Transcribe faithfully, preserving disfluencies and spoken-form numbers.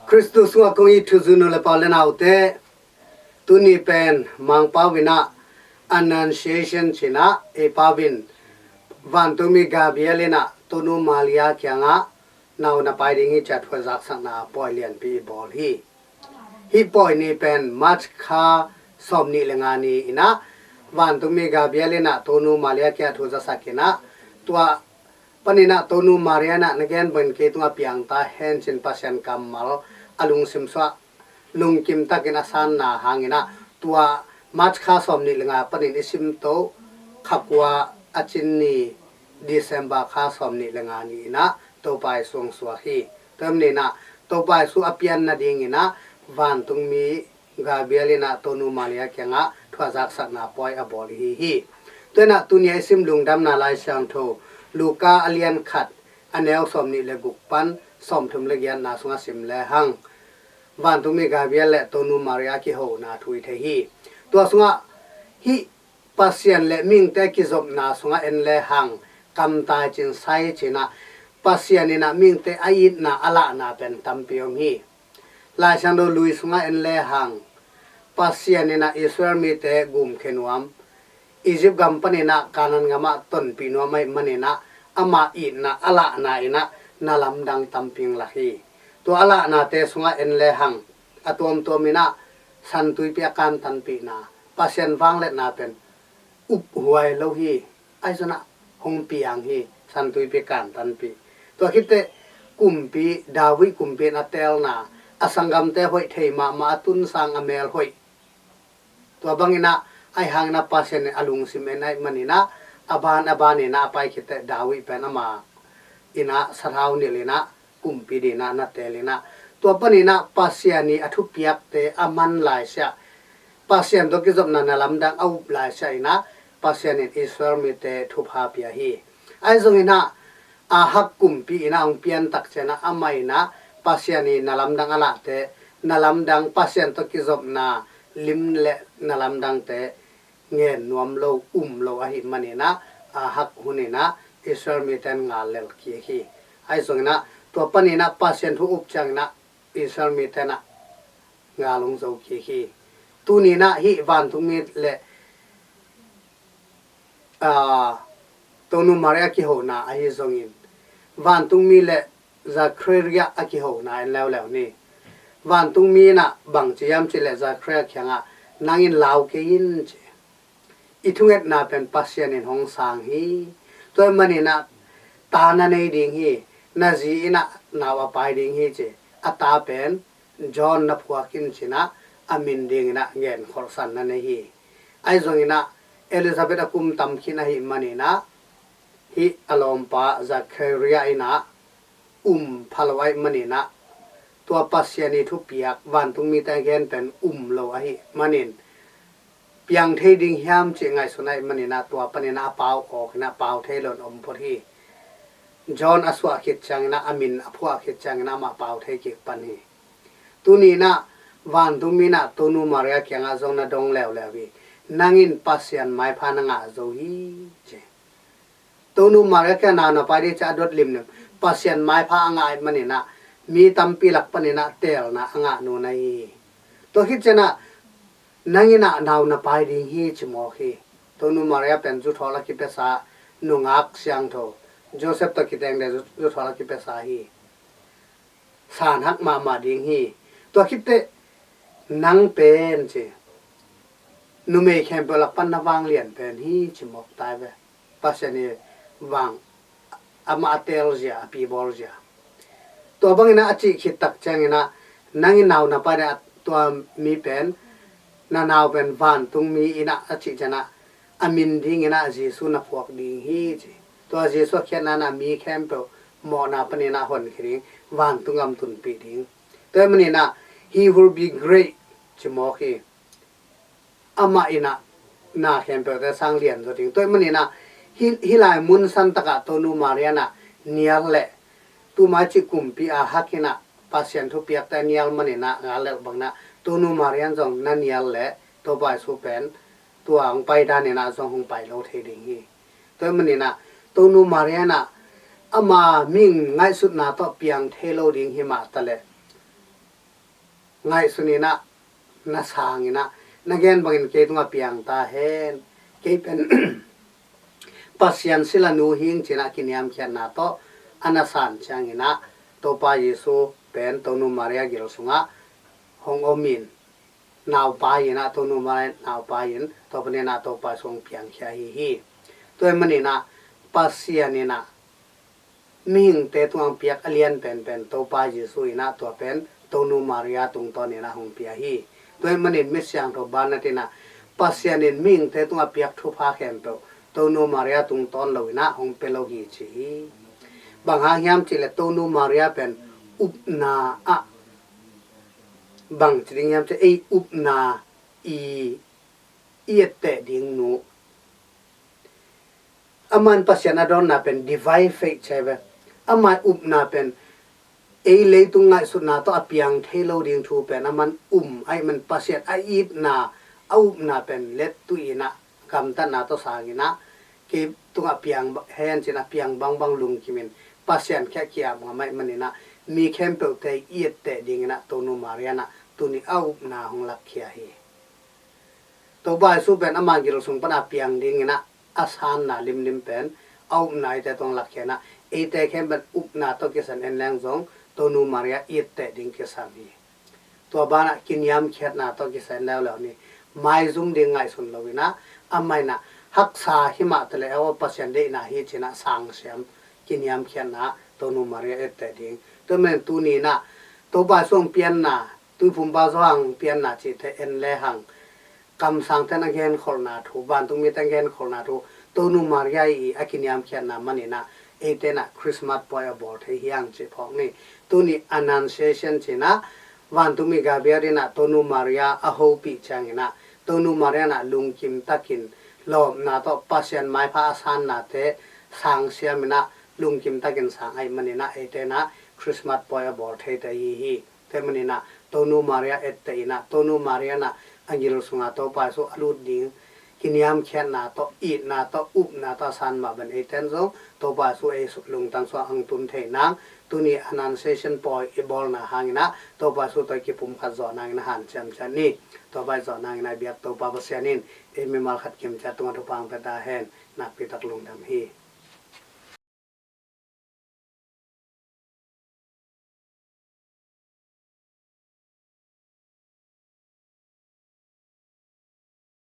Khristu sungah kong it thuzui nu le pa u le naute, tuni pen Mangpau in ah Annunciation ci-in ah, ei pau in vantungmi Gabriel in ah Tonu Maria kiangah nau na pai ding hi ci-a thu zaksakna pawi lianpi i bawl hi. Hih pawi ni pen March kha sawmnih le nga ni in ah vantungmi Gabriel in ah Tonu Maria kiangah thu zasak in ah, tua panin ah Tonu Maria in ah na gen bangin kei tungah piang ta hen ci-in Pasian kammal a lungsim sungah lungkim takin a sanna hangin ah, tua March kha sawmnih le nga panin i simto kha kua a cin ni, December kha sawmnih le nga ni in ah Topa Jesu hong suak hi. Tua hi manin ah Topa Jesu a pian nadingin ah vantungmi Gabriel in ah Tonu Maria kiangah thu zaksakna pawi a bawl i hi hi. Tua hi in ah tuni a i sim Lungdamna Lai Siangtho Luka a lian khat, a neu sawmnih le guk pan sawmthum le giatna sungah sim le hang, vantungmi Gabriel le Tonu Maria kihona thu i thei hi. Tua sungah hih Pasian le mihingte kizopna sungah en le hang, kamtai cin sai cin ah Pasian in ah mihingte a itna a lahna pen tampi om hi. Lai Siangtho lui sungah en le hang, Pasian in ah Israel mite gumkhia nuam, Egypt gam panin ah Kanaan gamah tonpih nuam ahih manin ah ama itna a lahna in ah na lamdang tampi hong lak hi. Tua a lahnate sungah en le hang, a tuamtuam in ah San Tuipi a kantanpihna, Pasian vangliatna pen uphuai lo hi. Ahi zongin ah hong piang hi, San Tuipi kantanpih. Tua khit teh kumpi, David kumpi in a teelna, a sanggamte hoih thei mahmah, a tunsang a mel hoih. Tua bangin ah, ahi hangin ah Pasian in a lungsim en ahih manin ah, a ban a ban in ah a pai khit teh David pen ama in ah sathau nilh in ah kumpi dingin ah na teel in ah, tua panin ah Pasian i a thupiakte a man laisiah, Pasian tawh kizopna na lamdang a up laisiah in ah Pasian in Israel mite thupha pia hi. Ahi zongin ah Ahab kumpi in ah hong pian tak ciangin ah amah in ah Pasian i na lamdang a lahte, na lamdang, Pasian tawh kizopna lim le na lamdangte ngen nuam lo, um lo ahih manin ah, Ahab hun in ah Israel mite in ngal lel kik hi. Ahi zongin ah tua panin ah Pasian thu up ciangin ah Israel mite in ah ngal hong zo kik hi. Tuni in ah hih vantungmi le, aa, Tonu Maria kihona ahi zongin, vantungmi le Zachariah a kihona en leuleu ni. Vantungmi in ah bang ci hiam cih leh Zachariah kiangah, nang in lau kei in ci. I thungetna pen Pasian in hong sang hi. Tua ahih manin ah ta na nei ding hi. Na zi in ah nau a pai ding hi ci. A ta pen John na phuak in ci-in ah a min dingin ah genkholhsan na nei hi. Ahi zongin ah Elizabeth a kum tam khin ahih manin ah, hih a lawmpa Zachariah in ah um pha lo ahih manin ah, tua Pasian i thupiak vantungmite a gen pen um lo ahih manin, piang thei ding hiam cih ngaihsun ahih manin ah, tua panin ah a pau awk in ah pau thei lo in om phot hi. John a suah khit ciangin ah, a min a phuah khit ciangin ah amah pau thei kik pan hi. Tuni in ah vantungmi in ah Tonu Maria kiangah zong na dong leuleu hi. Nang in Pasian maipha na ngah zo hi ci. Tonu Maria kiangah nau na pai ding ci a dot limlim, Pasian maipha a ngah ahih manin ah mi tampi lak panin ah teelna a ngah nu na hi hi. Tua khit ciangin ah nang in ah nau na pai ding hi ci mawk hi. Tonu Maria pen zuthawl a kipiasa, nungak siangtho, Joseph tawh kiteng ding zu-, zuthawl a kipiasa hi. Sanhak mahmah ding hi. Tua khit teh nang pen ci, numei khempeuh lak pan na vanglian pen hi ci mawk tai ve. Pasian i vang amah a teel zia, a pibawl zia. Tua bangin ah a cih khit tak ciangin ah, nang in nau na pai ding, tua mi pen, na nau pen vantungmi in ah a cih ciangin ah, a min dingin ah Jesu na phuak ding hi ci. Tua Jesu a khiatna in ah mi khempeuh mawhna panin ah honkhia ding, vantung gam tunpih ding. Tua ahih manin ah, he will be great ci mawk hi. Amah in ah na khempeuhte sang lian zaw ding. Tua ahih manin ah, hih, hih lai mun san takah Tonu Maria in ah nial leh, tuma cih kumpi Ahab in ah Pasian thupiakte nial manin ah, ngal lel bangin ah, Tonu Maria in zong na nial leh Topa Jesu pen tua hong pai danin ah zong hong pai lo thei ding hi. Tua ahih manin ah Tonu Maria in ah ama mihing ngaihsutna tawh piang thei lo ding hi mah taleh, ngaihsun in ah, na sang in ah, na gen bangin kei tungah piang ta hen. Kei pen Pasian silanu hi ing ci in ah kiniamkhiatna tawh a na san ciangin ah, Topa Jesu pen Tonu Maria gil sungah hong om in, naupai in ah, Tonu Maria naupai in, tua panin ah Topa Jesu hong piangkhia ahi hi. Tua ahih manin ah Pasian in ah mihingte tungah piak a lian penpen Topa Jesu in ah tua pen Tonu Maria tungtawn in ah hong pia hi. Tua ahih manin Misiangtho Bernard in ah Pasian in mihingte tungah piak thupha khempeuh Tonu Maria tungtawn lo in ah hong pia lo hi ci hi. Bang hang hiam cih leh Tonu Maria pen upna ah, bang ci ding hiam cih leh ei upna i, i etteh ding nu. Aman Pasian a dawnna pen divine faith ci hi ve. Ama upna pen ei leitung ngaihsutna tawh a piang thei lo ding thu pen aman um ahih man Pasian a itna, a upna pen lettuh in ah gamtatna tawh sang in ah kei tungah piang hen ci in ah piang bangbang lungkim in Pasian kiang a ki-ap ngam ahih manin ah mi khempeuhte i etteh ding in ah Tonu Maria in ah tuni a upna hong lakkhia hi. Topa Jesu pen ama gil sung pan a piang ding in ah a sanna limlim pen a upna eite tungah lakkhia in ah eite khempeuh upna tawh kisam en leng zong Tonu Maria i etteh ding kisam hi. Tua banah kiniamkhiatna tawh kisam en leuleu ni. Maizum ding ngaihsun lo in ah, amah in ah haksa hi mah taleh aw Pasian deihna hi ci in ah sangsiam kiniamkhiatna Tonu Maria etteh ding. Tua ahih manin tuni in ah Topa Jesu hong pianna, Tuiphumpa Johan hong pianna cihte en lehang kamsangte'n a genkholhna thu, vantungmite'n a genkholhna thu, Tonu Maria i a kiniamkhiatna manin ah eite'n ah Christmas pawi a bawl thei hi hang cih phawk ni. Tuni Annunciation ci in ah vantungmi Gabriel in ah Tonu Maria a hopih ciangin ah Tonu Maria in ah lungkim takin lawpna tawh Pasian maipha a sannate sangsiam in ah lungkim takin sang ahih manin ah eite'n ah Christmas pawi a bawl theite ahi hi. Tua ahih manin ah Tonu Maria etteh in ah, Tonu Maria in ah a gil sungah Topa Jesu a lut ding kiniamkhiatna tawh, itna tawh, upna tawh a san mah bangin eite'n zong Topa Jesu ei lungtang sungah hong tun theih nang, tuni Annunciation pawi i bawlna hangin ah Topa Jesu tawh i kipumkhat zawh nangin ah hanciam ciat ni. Tua bang i zawh nangin ah i biak Topa Pasian in ei mimal khat kim ciat tungah thupha hong pia ta hen. Nakpi tak lungdam hi.